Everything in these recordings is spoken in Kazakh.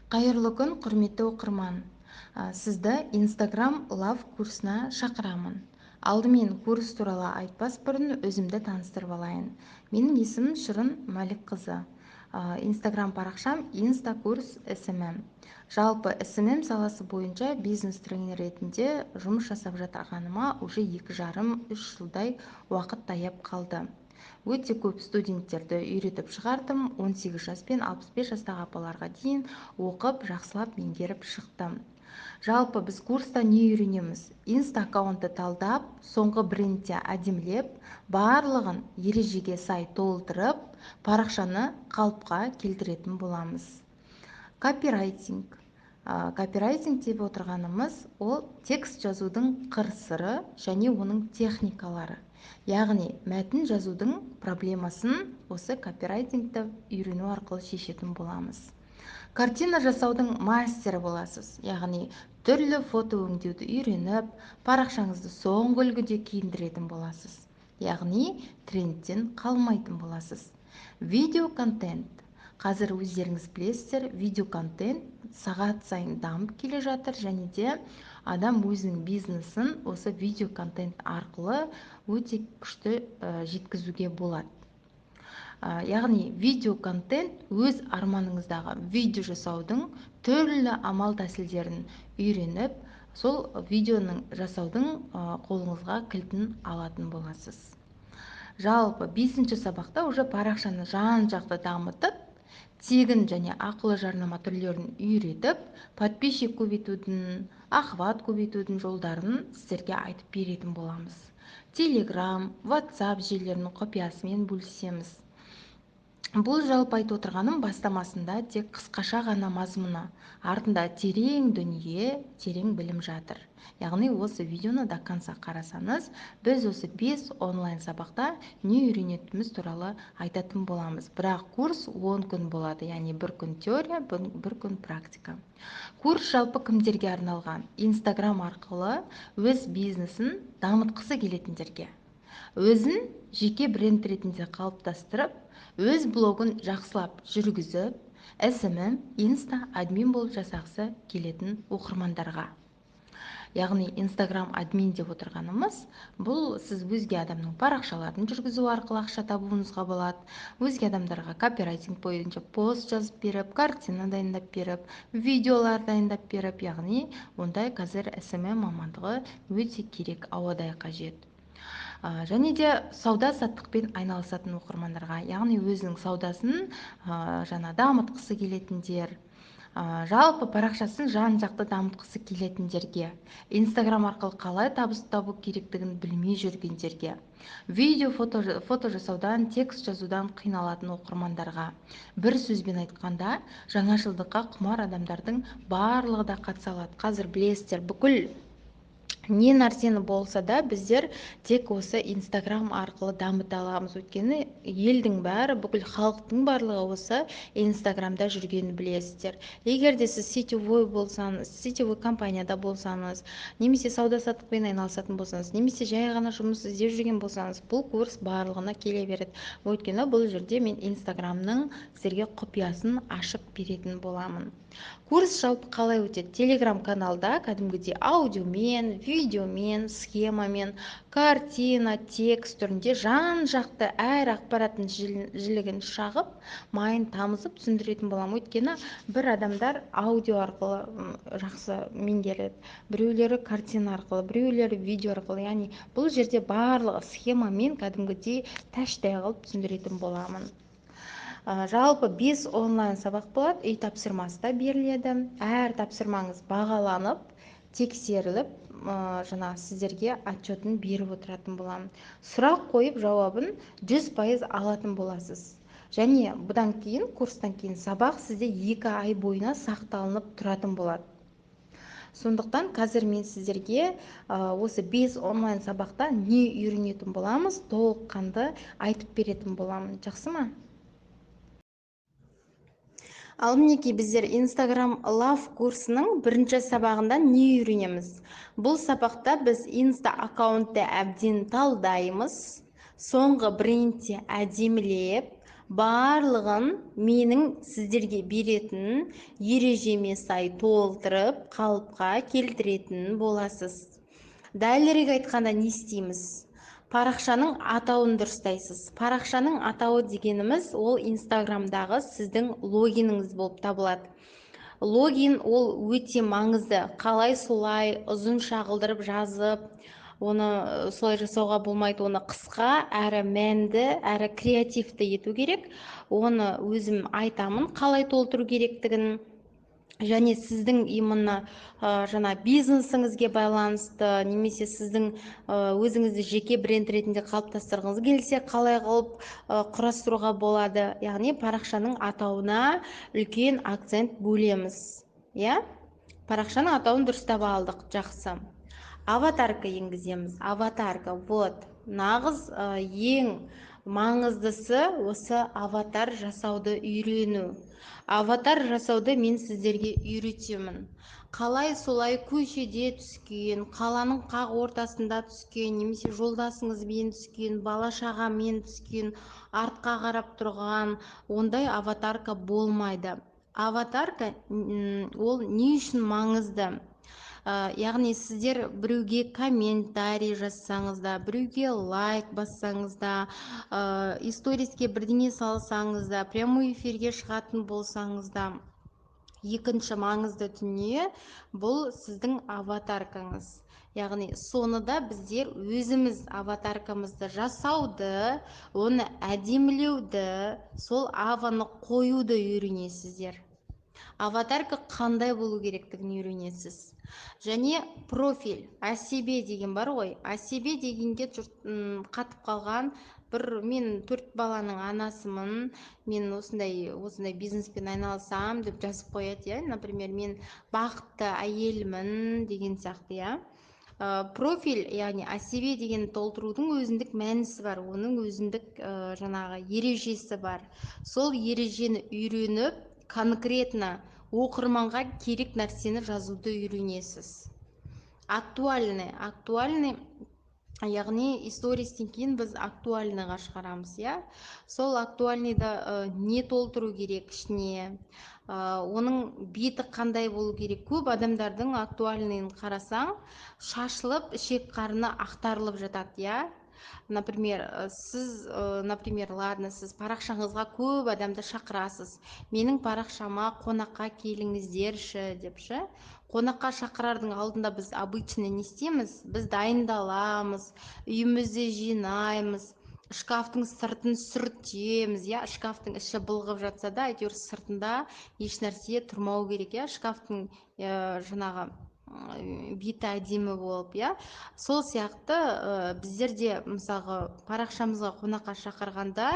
Қайырлы күн, құрметті оқырман. Сізді Instagram Love курсына шақырамын. Алдымен курс туралы айтпас бұрын өзімді таныстырып алайын. Менің есімім Шырын Мәлікқызы. Инстаграм парақшам Инстакурс SMM. Жалпы SMM саласы бойынша бизнес тренер ретінде жұмыс жасап жатқаныма уже 2,5-3 жылдай уақыт таяп қалды. Өте көп студенттерді үйретіп шығардым, 18 жас пен 65 жастағы апаларға дейін оқып, жақсылап меңгеріп шықтым. Жалпы біз курста не үйренеміз? Инста аккаунтты талдап, соңғы брендте әдемілеп, барлығын ережеге сай толтырып, парақшаны қалыпқа келтіретін боламыз. Копирайтинг. Копирайтинг деп отырғанымыз ол текст жазудың қыр-сыры және оның техникалары. Яғни мәтін жазудың проблемасын осы копирайтингті үйрену арқылы шешетін боламыз. Картина жасаудың мастері боласыз. Яғни түрлі фото өңдеуді үйреніп, парақшаңызды соңғы үлгіде киіндіретін боласыз. Яғни трендтен қалмайтын боласыз. Видео контент. Қазір өздеріңіз білесіздер, видео контент сағат сайын дамып келе жатыр және де адам өзінің бизнесін осы видео контент арқылы өте күшті жеткізуге болады. Яғни видео контент өз арманыңыздағы видео жасаудың түрлі амал тәсілдерін үйреніп, сол видеоның жасаудың қолыңызға кілтін алатын боласыз. Жалпы 5-ші сабақта уже парақшаны жан-жақты дамытып, тегін және ақылы жарнама түрлерін үйретіп, подписчик көбейтудің, охват көбейтудің жолдарын сіздерге айтып беретін боламыз. Телеграм, WhatsApp желілерінің құпиясымен бөлісеміз. Бұл жалпы айтып отырғаным бастамасында тек қысқаша ғана мазмұны, артында терең дүние, терең білім жатыр. Яғни осы видеоны до конца қарасаңыз, біз осы 5 онлайн сабақта не үйренетініміз туралы айтатын боламыз. Бірақ курс 10 күн болады, яғни бір күн теория, бір күн практика. Курс жалпы кімдерге арналған? Инстаграм арқылы өз бизнесін дамытқысы келетіндерге. Өзін жеке бренд ретінде қалыптастырып, өз блогын жақсылап жүргізіп, SMM, Инста админ болып жасағысы келетін оқырмандарға. Яғни Инстаграм админ деп отырғанымыз, бұл сіз өзге адамның парақшаларын жүргізу арқылы ақша табуыңызға болады, өзге адамдарға копирайтинг бойынша пост жазып беріп, картина дайындап беріп, видеолар дайындап беріп, яғни ондай қазір SMM мамандығы өте керек, ауадай қажет. Және де сауда саттықпен айналысатын оқырмандарға, яғни өзінің саудасын жаңа дамытқысы келетіндер, жалпы парақшасын жан-жақты дамытқысы келетіндерге, Инстаграм арқылы қалай табыс табу керектігін білмей жүргендерге, видео фото жасаудан, текст жазудан қиналатын оқырмандарға, бір сөзбен айтқанда, жаңашылдыққа құмар адамдардың барлығы да қатыса алады. Қазір білесіздер, бүкіл не нәрсені болса да біздер тек осы Инстаграм арқылы дамыта аламыз. Өйткені елдің бәрі, бүкіл халықтың барлығы осы Инстаграмда жүргенін білесіздер. Егер де сіз сетевой болсаңыз, сетевой компанияда болсаңыз, немесе сауда саттықпен айналысатын болсаңыз, немесе жай ғана жұмыс іздеп жүрген болсаңыз, бұл курс барлығына келе береді. Өйткені бұл жерде мен Инстаграмның сіздерге құпиясын ашып беретін боламын. Курс жалпы қалай өтеді? Телеграм каналда кәдімгідей аудиомен, видеомен, схемамен, картина, текст түрінде жан-жақты әр ақпараттың жілігін шағып, майын тамызып түсіндіретін боламын. Өйткені бір адамдар аудио арқылы жақсы меңгереді, біреулері картина арқылы, біреулері видео арқылы. Яғни бұл жерде барлығы схемамен кәдімгідей тәштай қылып түсіндіретін боламын. Жалпы 5 онлайн сабақ болады, үй тапсырмасы да беріледі. Әр тапсырмаңыз бағаланып, тексеріліп, жаңа сіздерге отчетін беріп отыратын боламын. Сұрақ қойып жауабын 100% алатын боласыз. Және бұдан кейін, курстан кейін сабақ сізде 2 ай бойына сақталынып тұратын болады. Сондықтан қазір мен сіздерге осы 5 онлайн сабақта не үйренетін боламыз, толыққанды айтып беретін боламын. Жақсы ма? Ал мінекей біздер Instagram Love курсының бірінші сабағында не үйренеміз? Бұл сабақта біз Инста аккаунтты әбден талдаймыз, соңғы брендте әдемілеп, Барлығын менің сіздерге беретін ережеме сай толтырып, қалыпқа келтіретін боласыз. Дәлірек айтқанда, не істейміз? Парақшаның атауын дұрыстайсыз. Парақшаның атауы дегеніміз ол Инстаграмдағы сіздің логиніңіз болып табылады. Логин ол өте маңызды. Қалай солай ұзынша қылдырып жазып, оны солай жасауға болмайды. Оны қысқа әрі мәнді, әрі креативті ету керек. Оны өзім айтамын қалай толтыру керектігін. Және сіздің именно жаңа бизнесіңізге байланысты немесе сіздің өзіңізді жеке бренд ретінде қалыптастырғыңыз келсе, қалай қылып құрастыруға болады. Яғни парақшаның атауына үлкен акцент бөлеміз, иә. Парақшаның атауын дұрыстап алдық, жақсы. Аватарка енгіземіз. Аватарка, вот нағыз ең маңыздысы осы аватар жасауды үйрену. Аватар жасауды мен сіздерге үйретемін. Қалай солай көшеде түскен, қаланың қақ ортасында түскен немесе жолдасыңызбен түскен, бала шағамен түскен, артқа қарап тұрған ондай аватарка болмайды. Аватарка ол не үшін маңызды? Яғни сіздер біреуге комментарий жазсаңыз да, біреуге лайк бассаңыз да, историске бірдеңе салсаңыз да, прямой эфирге шығатын болсаңыз да, екінші маңызды дүние бұл сіздің аватаркаңыз. Яғни соны да біздер өзіміз аватаркамызды жасауды, оны әдемілеуді, сол аваны қоюды үйренесіздер. Аватарка қандай болу керектігін үйренесіз. Және профиль, о себе деген бар ғой. О себе дегенге жұрт қатып қалған. Бір мен төрт баланың анасымын, мен осындай осындай бизнеспен айналысамын деп жазып қояды, иә. Например, мен бақытты әйелмін деген сияқты, иә. Профиль, яғни о себе деген толтырудың өзіндік мәнісі бар, оның өзіндік жаңағы ережесі бар. Сол ережені үйреніп, конкретно оқырманға керек нәрсені жазуды үйренесіз. Актуальный, актуальный, яғни стористен кейін біз актуальныйға шығарамыз, иә. Сол актуальныйда не толтыру керек ішіне, оның беті қандай болу керек? Көп адамдардың актуальныйын қарасаң, шашылып, ішек қарны ақтарылып жатады, иә. Например, сіз, например, ладно, сіз парақшаңызға көп адамды шақырасыз, менің парақшама қонаққа келіңіздерші деп ше. Қонаққа шақырардың алдында біз обычно не істейміз? Біз дайындаламыз, үйімізді жинаймыз, шкафтың сыртын сүртеміз, иә. Шкафтың іші былғып жатса да, әйтеуір сыртында еш нәрсе тұрмау керек, иә. Шкафтың жаңағы беті әдемі болып, иә. Сол сияқты біздер де мысалға парақшамызға қонаққа шақырғанда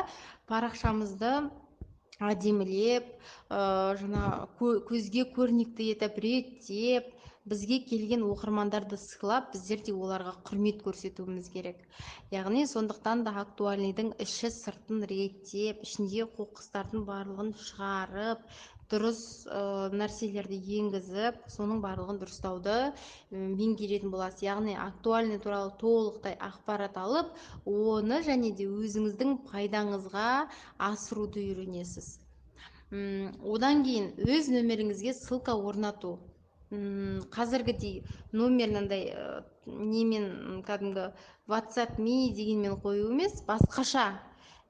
парақшамызды әдемілеп, жаңа көзге көрнекті етіп реттеп, бізге келген оқырмандарды сыйлап, біздер де оларға құрмет көрсетуіміз керек. Яғни сондықтан да актуальныйдың іші сыртын реттеп, ішіндегі қоқыстардың барлығын шығарып, дұрыс нәрселерді енгізіп, соның барлығын дұрыстауды меңгеретін боласыз. Яғни актуальный туралы толықтай ақпарат алып, оны және де өзіңіздің пайдаңызға асыруды үйренесіз. Одан кейін өз нөміріңізге ссылка орнату. Қазіргідей номер мынандай немен, кәдімгі WhatsApp me дегенмен қою емес, басқаша,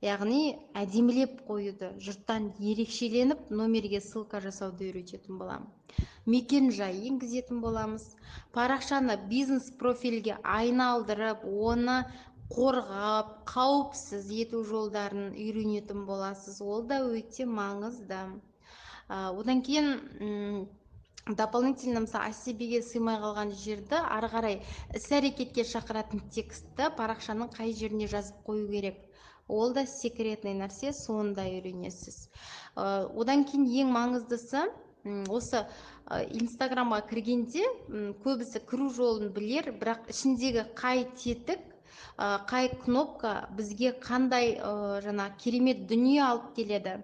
яғни әдемілеп қоюды, жұрттан ерекшеленіп номерге ссылка жасауды үйрететін боламын. Мекен жай енгізетін боламыз. Парақшаны бизнес профильге айналдырып, оны қорғап, қауіпсіз ету жолдарын үйренетін боласыз. Ол да өте маңызды. Одан кейін дополнительно, мысалы, о себеге сыймай қалған жерді ары қарай іс әрекетке шақыратын текстті парақшаның қай жеріне жазып қою керек, ол да секретный нәрсе, соны да үйренесіз. Одан кейін ең маңыздысы осы Инстаграмға кіргенде көбісі кіру жолын білер, бірақ ішіндегі қай тетік, қай кнопка бізге қандай жаңа керемет дүние алып келеді.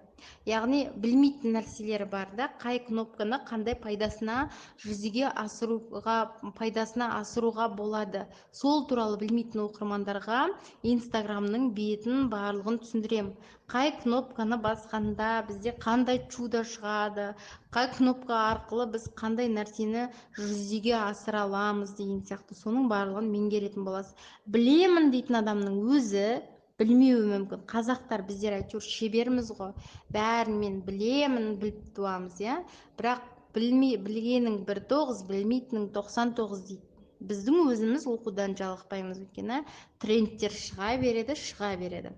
Яғни білмейтін нәрселері бар да, қай кнопканы қандай пайдасына жүзеге асыруға, пайдасына асыруға болады. Сол туралы білмейтін оқырмандарға Инстаграмның бетін барлығын түсіндірем. Қай кнопканы басқанда бізде қандай чудо шығады, қай кнопка арқылы біз қандай нәрсені жүзеге асыра аламыз деген сияқты, соның барлығын меңгеретін боласыз. Білемін дейтін адамның өзі білмеуі мүмкін. Қазақтар біздер әйтеуір шеберміз ғой, бәрін мен білемін, біліп туамыз, иә. Бірақ білгенің бір тоғыз, білмейтінің 99 дейді. Біздің өзіміз оқудан жалықпаймыз, өйткені трендтер шыға береді, шыға береді.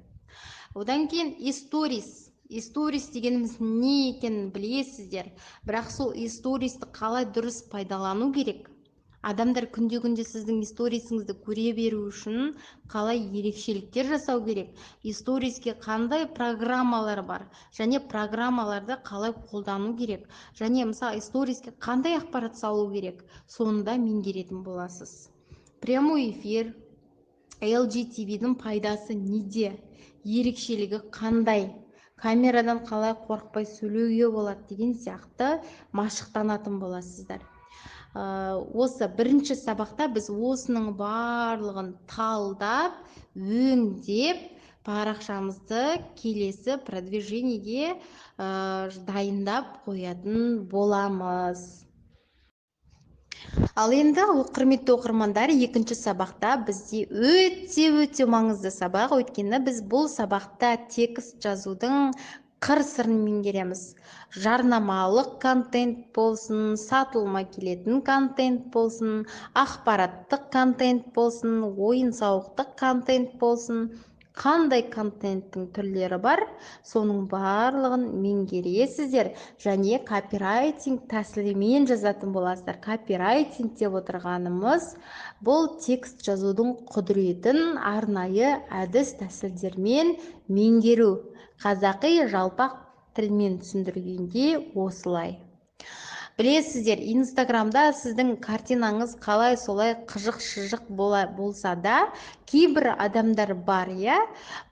Одан кейін историс. Историс дегеніміз не екенін білесіздер, бірақ сол истористі қалай дұрыс пайдалану керек? Адамдар күнде-күнде сіздің историсіңізді көре беру үшін қалай ерекшеліктер жасау керек? Историске қандай программалар бар және программаларды қалай қолдану керек? Және мысалы историске қандай ақпарат салу керек? Соны да меңгеретін боласыз. Прямой эфир, LGTV-дің пайдасы неде? Ерекшелігі қандай? Камерадан қалай қорықпай сөйлеуге болады деген сияқты машықтанатын боласыздар. Осы бірінші сабақта біз осының барлығын талдап, өңдеп, парақшамызды келесі продвижениеге дайындап қоятын боламыз. Ал енді, құрметті оқырмандар, екінші сабақта бізде өте-өте маңызды сабақ, өйткені біз бұл сабақта текст жазудың қыр сырын меңгереміз. Жарнамалық контент болсын, сатылма келетін контент болсын, ақпараттық контент болсын, ойын-сауықтық контент болсын, қандай контенттің түрлері бар, соның барлығын меңгересіздер және копирайтинг тәсілімен жазатын боласыздар. Копирайтинг деп отырғанымыз бұл текст жазудың құдіретін арнайы әдіс тәсілдермен меңгеру. Қазақи жалпақ тілмен түсіндіргенде осылай. Білесіздер, Инстаграмда сіздің картинаңыз қалай солай қыжық-шыжық болса да, кейбір адамдар бар, иә,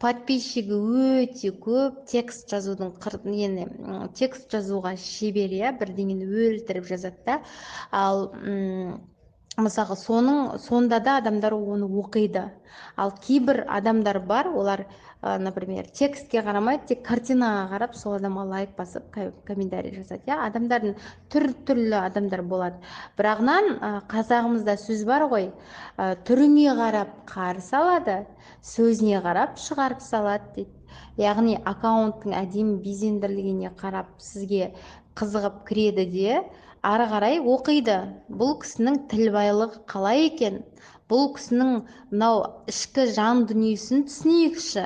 подписчигі өте көп, текст жазудың текст жазуға шебер, иә, бірдеңені өлтіріп жазады да. Ал мысалға сонда да адамдар оны оқиды. Ал кейбір адамдар бар, олар, например, текстке қарамайды, тек картинаға қарап сол адамға лайк басып комментарий жасайды, иә. Адамдардың түр-түрлі адамдар болады. Бірағынан қазағымызда сөз бар ғой, түріңе қарап қарсы алады, сөзіне қарап шығарып салады дейді. Яғни аккаунттың әдемі безендірілгеніне қарап сізге қызығып кіреді де, ары қарай оқиды. Бұл кісінің тіл байлығы қалай екен? Бұл кісінің мынау ішкі жан дүниесін түсінейікші.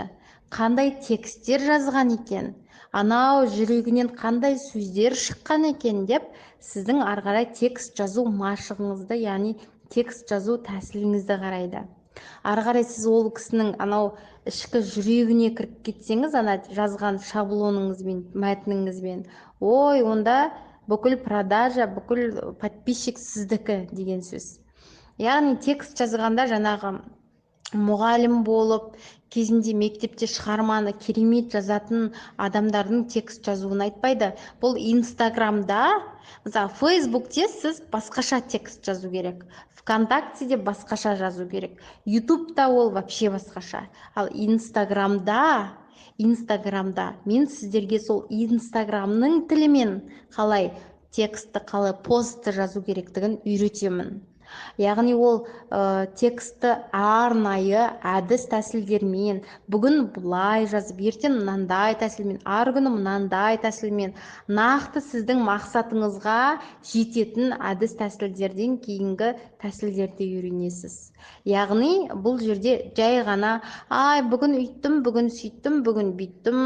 Қандай тексттер жазған екен? Анау жүрегінен қандай сөздер шыққан екен деп сіздің ары қарай текст жазу машығыңызды, яғни текст жазу тәсіліңізді қарайды. Ары қарай сіз ол кісінің анау ішкі жүрегіне кіріп кетсеңіз, ана жазған шаблоныңызбен, мәтініңізбен, ой, онда бүкіл продажа, бүкіл подписчик сіздікі деген сөз. Яғни текст жазғанда жаңағы мұғалім болып, кезінде мектепте шығарманы керемет жазатын адамдардың текст жазуын айтпайды. Бұл Инстаграмда, мысалы, Фейсбукте сіз басқаша текст жазу керек, ВКонтактеде басқаша жазу керек, Ютубта ол вообще басқаша. Ал Инстаграмда мен сіздерге сол Инстаграмның тілімен қалай текстті, қалай постты жазу керектігін үйретемін. Яғни ол текстті арнайы әдіс тәсілдермен, бүгін бұлай жазып, ертең мынандай тәсілмен, арғы күні мынандай тәсілмен, нақты сіздің мақсатыңызға жететін әдіс тәсілдерден кейінгі тәсілдерді үйренесіз. Яғни бұл жерде жай ғана, ай, бүгін үйттім, бүгін сөйттім, бүгін бүйттім,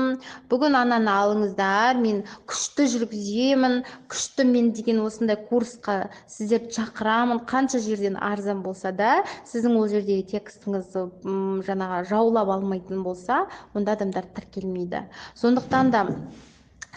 бүгін ананы алыңыздар, мен күшті жүргіземін, күшті мен деген осындай курсқа сіздерді шақырамын, қанша жерден арзан болса да, сіздің ол жердегі текстіңізді жаңағы жаулап алмайтын болса, онда адамдар тіркелмейді. Сондықтан да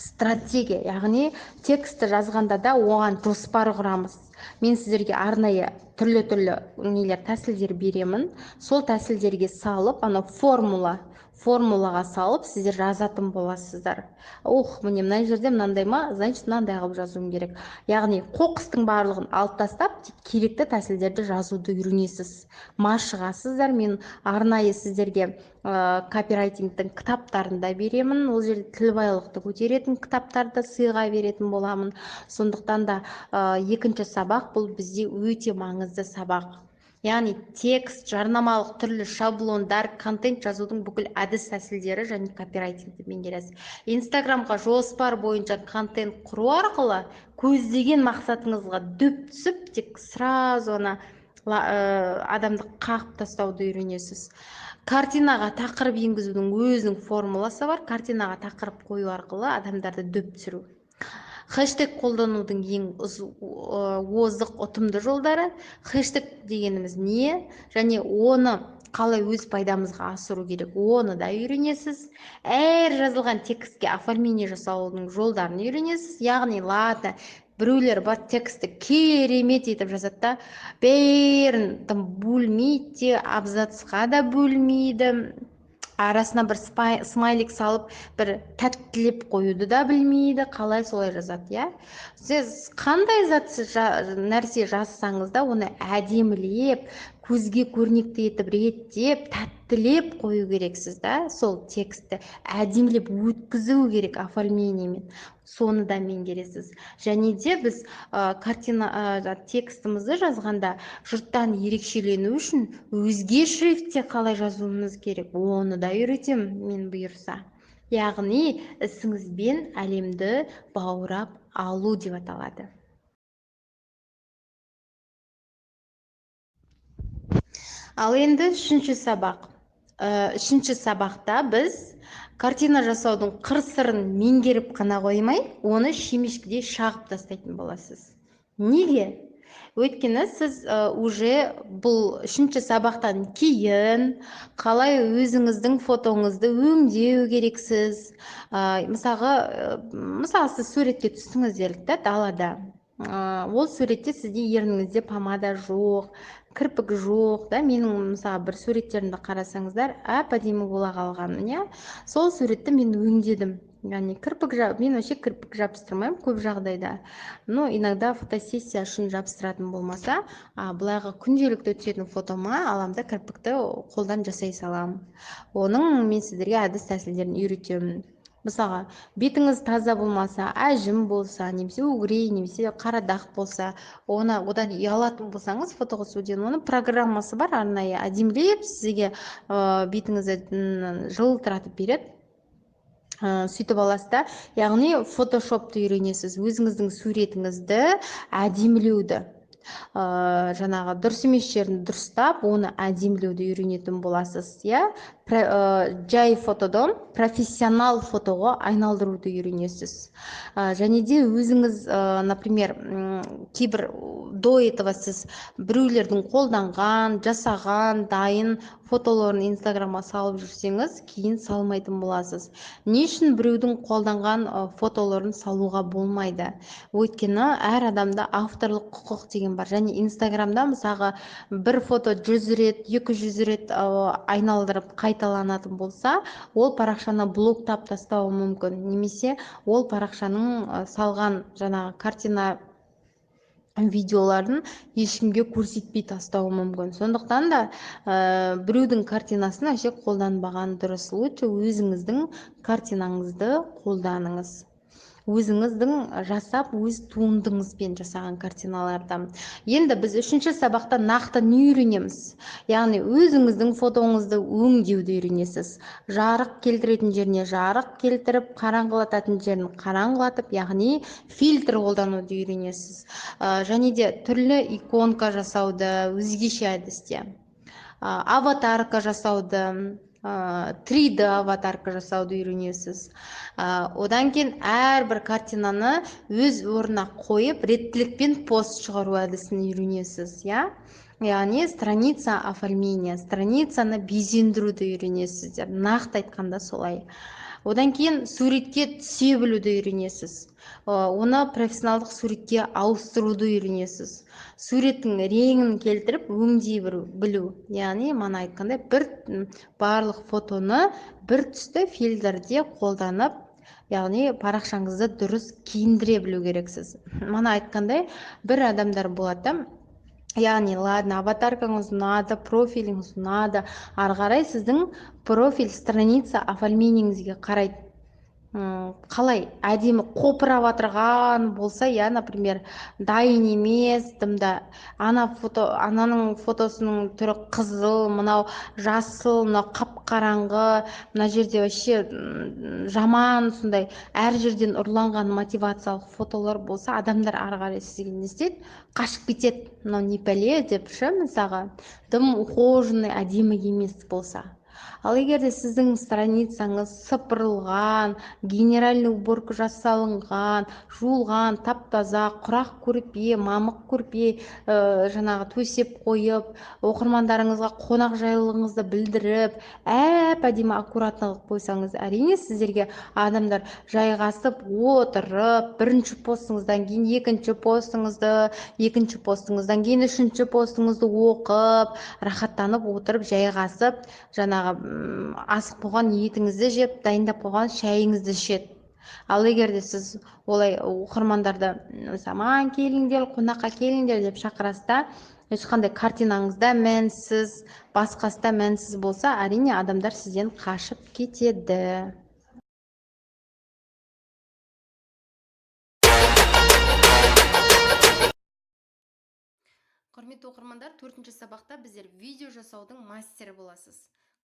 стратегия, яғни текстті жазғанда да оған жоспар құрамыз. Мен сіздерге арнайы түрлі-түрлі нелер, тәсілдер беремін. Сол тәсілдерге салып, ана формула Формулаға салып, сіздер жазатын боласыздар. Ух, міне, мына жерде мынандай ма, значит, мынандай қылып жазуым керек. Яғни қоқыстың барлығын алып тастап, тек керекті тәсілдерді жазуды үйренесіз, машығасыздар. Мен арнайы сіздерге копирайтингтің кітаптарын да беремін. Ол жерде тіл байлықты көтеретін кітаптарды сыйға беретін боламын. Сондықтан да екінші сабақ бұл бізде өте маңызды сабақ. Яғни текст, жарнамалық түрлі шаблондар, контент жазудың бүкіл әдіс тәсілдері және копирайтингті меңгересіз. Инстаграмға жоспар бойынша контент құру арқылы көздеген мақсатыңызға дөп түсіп, тек сразу ана адамды қағып тастауды үйренесіз. Картинаға тақырып енгізудің өзінің формуласы бар. Картинаға тақырып қою арқылы адамдарды дөп түсіру. Хэштег қолданудың ең озық, ұтымды жолдары. Хэштег дегеніміз не және оны қалай өз пайдамызға асыру керек, оны да үйренесіз. Әр жазылған текстке оформление жасаудың жолдарын үйренесіз. Яғни, ладно, біреулер бар, текстті керемет етіп жазады да, бәрін там бөлмейді де, абзацқа да бөлмейді, арасына бір смайлик салып, бір тәттілеп қоюды да білмейді, қалай солай жазады, иә. Сіз қандай зат нәрсе жазсаңыз да, оны әдемілеп, көзге көрнекті етіп, реттеп, тәттілеп қою керексіз да. Сол текстті әдемілеп өткізу керек оформлениемен, соны да меңгересіз. Және де біз картина, текстімізді жазғанда жұрттан ерекшелену үшін өзге шрифтте қалай жазуымыз керек, оны да үйретемін мен, бұйырса. Яғни ісіңізбен әлемді баурап алу деп аталады. Ал енді үшінші сабақ. Үшінші сабақта біз картина жасаудың қыр сырын меңгеріп қана қоймай, оны шемішкедей шағып тастайтын боласыз. Неге? Өйткені сіз уже бұл үшінші сабақтан кейін қалай өзіңіздің фотоңызды өңдеу керексіз. Мысалға, сіз суретке түстіңіз делік та далада. Ол суретте сізде ерніңізде помада жоқ, кірпік жоқ да. Менің, мысалы, бір суреттерімді қарасаңыздар, әп әдемі бола қалған, иә. Сол суретті мен өңдедім. Яғни кірпік, мен вообще кірпік жабыстырмаймын көп жағдайда, но иногда фотосессия үшін жабыстыратын болмаса, былайғы күнделікті түсетін фотома аламын да, кірпікті қолдан жасай саламын. Оның мен сіздерге әдіс тәсілдерін үйретемін. Мысалға, бетіңіз таза болмаса, әжім болса, немесе угрей, немесе қара дақ болса, оны одан ұялатын болсаңыз фотоға түсуден, оның программасы бар арнайы, әдемілеп сізге бетіңізді жылтыратып береді. Сөйтіп аласыз да, яғни фотошопты үйренесіз, өзіңіздің суретіңізді әдемілеуді, жаңағы дұрыс емес жерін дұрыстап, оны әдемілеуді үйренетін боласыз, иә. Жай фотодан профессионал фотоға айналдыруды үйренесіз. Және де өзіңіз, например, кейбір до этого сіз біреулердің қолданған, жасаған дайын фотоларын Инстаграмға салып жүрсеңіз, кейін салмайтын боласыз. Не үшін біреудің қолданған фотоларын салуға болмайды? Өйткені әр адамда авторлық құқық деген бар. Және Инстаграмда, мысалға, бір фото 100 рет, 200 рет айналдырып қайталанатын болса, ол парақшаны блоктап тастауы мүмкін, немесе ол парақшаның салған жаңағы картина, видеоларын ешкімге көрсетпей тастауы мүмкін. Сондықтан да біреудің картинасын вообще қолданбаған дұрыс. Лучше өзіңіздің картинаңызды қолданыңыз, өзіңіздің жасап, өз туындыңызбен жасаған картиналарды. Енді біз үшінші сабақта нақты не үйренеміз? Яғни өзіңіздің фотоңызды өңдеуді үйренесіз. Жарық келтіретін жеріне жарық келтіріп, қараңғылататын жерін қараңғылатып, яғни фильтр қолдануды үйренесіз. Және де түрлі иконка жасауды өзгеше әдісте, аватарка жасауды, 3D аватарка жасауды үйренесіз. Одан кейін әрбір картинаны өз орнына қойып, реттілікпен пост шығару әдісін үйренесіз, иә. Яғни страница оформления, страницаны безендіруді үйренесіздер, нақты айтқанда солай. Одан кейін суретке түсе білуді үйренесіз. Оны профессионалдық суретке ауыстыруды үйренесіз. Суреттің реңін келтіріп өңдей білу. Яғни мана айтқандай, бір барлық фотоны бір түсті фильтрде қолданып, яғни парақшаңызды дұрыс киіндіре білу керексіз. Мана айтқандай, бір адамдар болады да, яғни ладно, аватаркаңыз ұнады, профиліңіз ұнады, ары қарай сіздің профиль страница оформлениеңізге қарайды. Қалай әдемі қопырап отырған болса, я, например, дайын емес, дымда ана фото, ананың фотосының түрі қызыл, мынау жасыл, мынау қап-қараңғы, мына жерде вообще жаман сондай әр жерден ұрланған мотивациялық фотолар болса, адамдар ары қарай сізге не істейді? Қашып кетеді, мынау не пәле деп ше, мысалға, дым ухоженный, әдемі емес болса. Ал егер де сіздің страницаңыз сыпырылған, генеральный уборка жасалынған, жуылған, тап-таза, құрақ көрпе, мамық көрпе, жаңағы төсеп қойып, оқырмандарыңызға қонақ жайлылығыңызды білдіріп, әп-әдемі аккуратно қылып қойсаңыз, әрине сіздерге адамдар жайғасып отырып, бірінші постыңыздан кейін екінші постыңызды, екінші постыңыздан кейін үшінші постыңызды оқып, рахаттанып отырып, жайғасып, жаңағы асық болған етіңізді жеп, дайындап қойған шайыңызды ішеді. Ал егер де сіз олай оқырмандарды, мысалы, маған келіңдер, қонаққа келіңдер деп шақырасыз да, ешқандай картинаңыз да мәнсіз, басқасы да мәнсіз болса, әрине адамдар сізден қашып кетеді. Құрметті оқырмандар, төртінші сабақта біздер видео жасаудың мастері боласыз.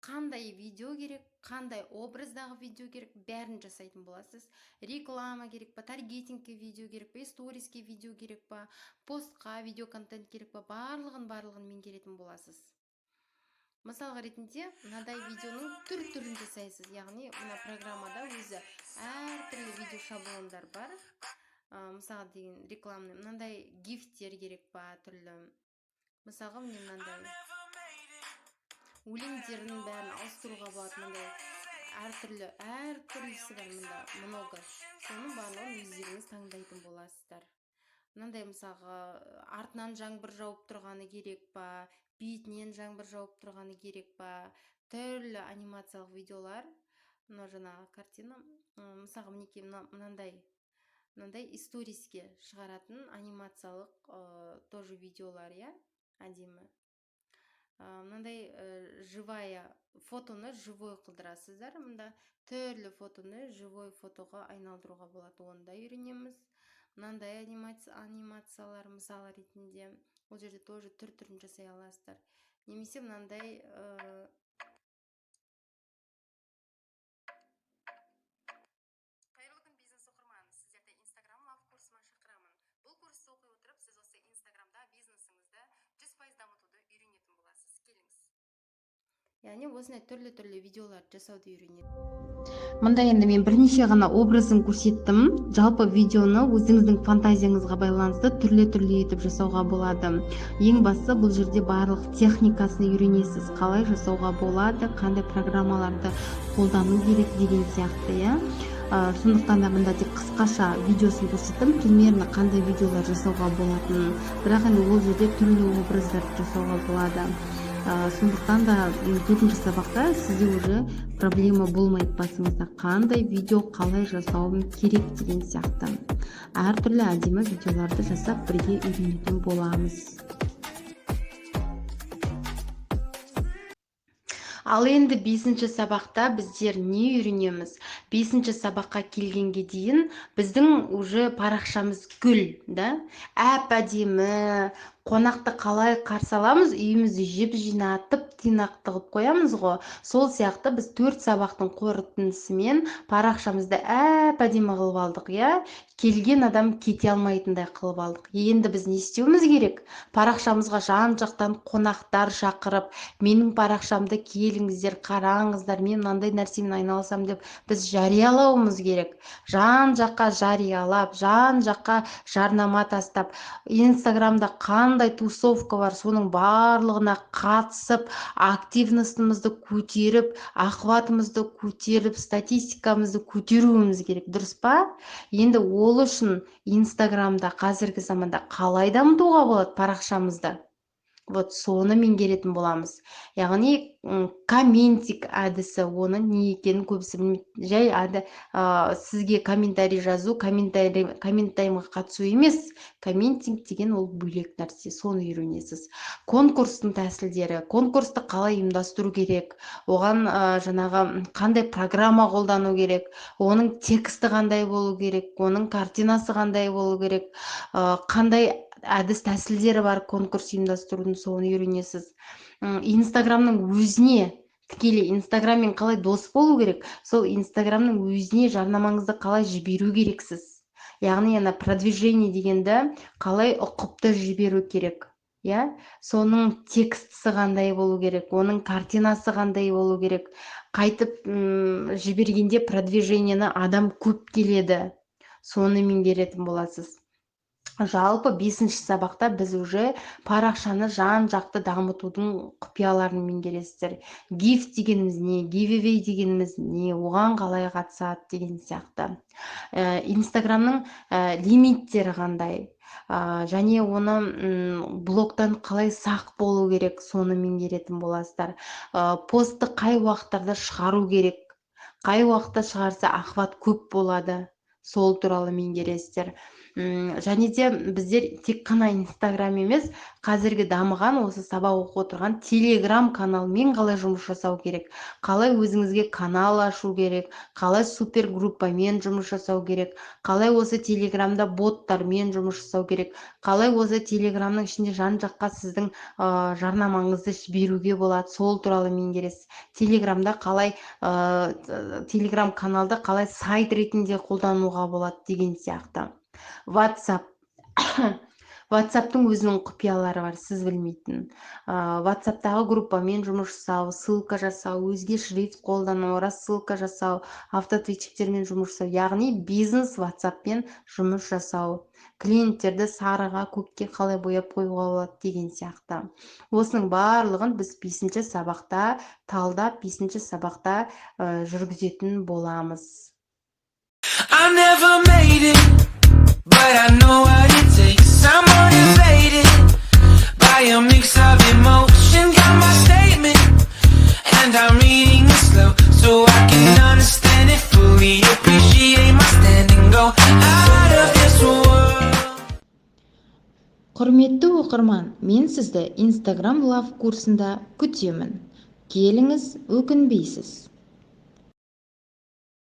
Қандай видео керек, қандай образдағы видео керек, бәрін жасайтын боласыз. Реклама керек па, таргетингке видео керек па, сториске видео керек па, постқа видео контент керек па, барлығын меңгеретін боласыз. Мысалға ретінде мынадай видеоның түр-түрін жасайсыз. Яғни мына программада өзі әртүрлі видео шаблондар бар. Мысалға деген рекламный, мынандай гифтер керек па, түрлі. Мысалға міне мынандай өлеңдердің бәрін ауыстыруға болады, мындай әртүрлісі бар мында, много. Соның барлығын өздеріңіз таңдайтын боласыздар. Мынандай мысалға артынан жаңбыр жауып тұрғаны керек па, бетінен жаңбыр жауып тұрғаны керек па, түрлі анимациялық видеолар. Мынау жаңағы картина, мысалға мінекей мынандай историске шығаратын анимациялық, тоже видеолар, иә, әдемі. Мынандай живая фотоны живой қылдырасыздар. Мында түрлі фотоны живой фотоға айналдыруға болады, оны да үйренеміз. Мынандай анимациялар мысалы ретінде, ол жерде тоже түр-түрін жасай аласыздар. Немесе мынандай, Қайырлы күн, бизнес оқырман. Сіздерді Instagram Love курсыма шақырамын. Бұл курсты оқи отырып, сіз осы Instagramда бизнесіңізді 100% дамытуды үйренетін боласыз. Келіңіз. Яғни осындай түрлі-түрлі видеолар жасауды үйренеді. Мында енді мен бірнеше ғана образын көрсеттім. Жалпы видеоны өзіңіздің фантазияңызға байланысты түрлі-түрлі етіп жасауға болады. Ең бастысы бұл жерде барлық техникасын үйренесіз. Қалай жасауға болады, қандай программаларды қолдану керек деген сияқты, иә. Сондықтан да мында тек қысқаша видеосын көрсеттім, примерно қандай видеолар жасауға болатынын. Бірақ енді ол жерде түрлі образдарды жасауға болады. Сондықтан да төртінші сабақта сізде уже проблема болмайды басыңызда, қандай видео қалай жасауым керек деген сияқты. Әртүрлі әдемі видеоларды жасап бірге үйренетін боламыз. Ал енді бесінші сабақта біздер не үйренеміз? Бесінші сабаққа келгенге дейін біздің уже парақшамыз гүл, да? Әп-әдемі, қонақты қалай қарсы аламыз, үйімізді жеп жинатып, тыйнақты қылып қоямыз ғой. Сол сияқты біз 4 сабақтың қорытындысымен парақшамызды әп-әдемі қылып алдық, иә? Келген адам кете алмайтындай қылып алдық. Енді біз не істеуіміз керек? Парақшамызға жан-жақтан қонақтар шақырып, менің парақшамды келіңіздер, қараңыздар, мен мынандай нәрсемен айналысамын деп біз жариялауымыз керек. Жан-жаққа жариялап, жан-жаққа жарнама тастап, Инстаграмда Қандай тусовка бар, соның барлығына қатысып, активностімізді көтеріп, охватымызды көтеріп, статистикамызды көтеруіміз керек, дұрыс па? Енді ол үшін Инстаграмда қазіргі заманда қалай дамытуға болады парақшамызды? Вот соны меңгеретін боламыз. Яғни комментик әдісі, оның не екенін көбісі білмейді. Жай сізге комментарий жазу, комментарийға қатысу емес. Комментинг деген ол бөлек нәрсе, соны үйренесіз. Конкурстың тәсілдері, конкурсты қалай ұйымдастыру керек, оған жаңағы қандай программа қолдану керек, оның тексті қандай болу керек, оның картинасы қандай болу керек, қандай әдіс тәсілдері бар конкурс ұйымдастырудың, соны үйренесіз. Инстаграмның өзіне, тікелей Инстаграммен қалай дос болу керек, сол Инстаграмның өзіне жарнамаңызды қалай жіберу керексіз, яғни ана продвижение дегенді қалай ұқыпты жіберу керек, иә, соның текстісі қандай болу керек, оның картинасы қандай болу керек, қайтып жібергенде продвижениені адам көп келеді, соны меңгеретін боласыз. Жалпы 5-ші сабақта біз уже парақшаны жан-жақты дамытудың құпияларын меңгересіздер. Гиф дегеніміз не, giveaway дегеніміз не, оған қалай қатысады деген сияқты. Инстаграмның лимиттері қандай, және оны блоктан қалай сақ болу керек, соны меңгеретін боласыздар. Постты қай уақыттарда шығару керек, қай уақытта шығарса охват көп болады, сол туралы меңгересіздер. Және де біздер тек қана Инстаграм емес, қазіргі дамыған осы сабақ оқып отырған Телеграм каналмен қалай жұмыс жасау керек, қалай өзіңізге канал ашу керек, қалай супергруппамен жұмыс жасау керек, қалай осы Телеграмда боттармен жұмыс жасау керек, қалай осы Телеграмның ішінде жан-жаққа сіздің жарнамаңызды жіберуге болады, сол туралы меңгересіз. Телеграмда қалай, Телеграм каналды қалай сайт ретінде қолдануға болады деген сияқты. WhatsApp. WhatsAppтың өзінің құпиялары бар, сіз білмейтін. WhatsAppтағы группамен жұмыс жасау, ссылка жасау, өзге шрифт қолдану, рассылка жасау, автоответчиктермен жұмыс жасау, яғни бизнес WhatsAppпен жұмыс жасау, клиенттерді сарыға, көкке қалай бояп қоюға болады деген сияқты. Осының барлығын біз 5-ші сабақта талдап, 5-ші сабақта жүргізетін боламыз. I never made it, but I know what it takes. I'm motivated by a mix of emotion. Got my statement, and I'm reading it slow, so I can understand it fully. Appreciate my standing, go out of this world. Құрметті оқырман, мен сізді Instagram Love курсында күтемін. Келіңіз, өкінбейсіз.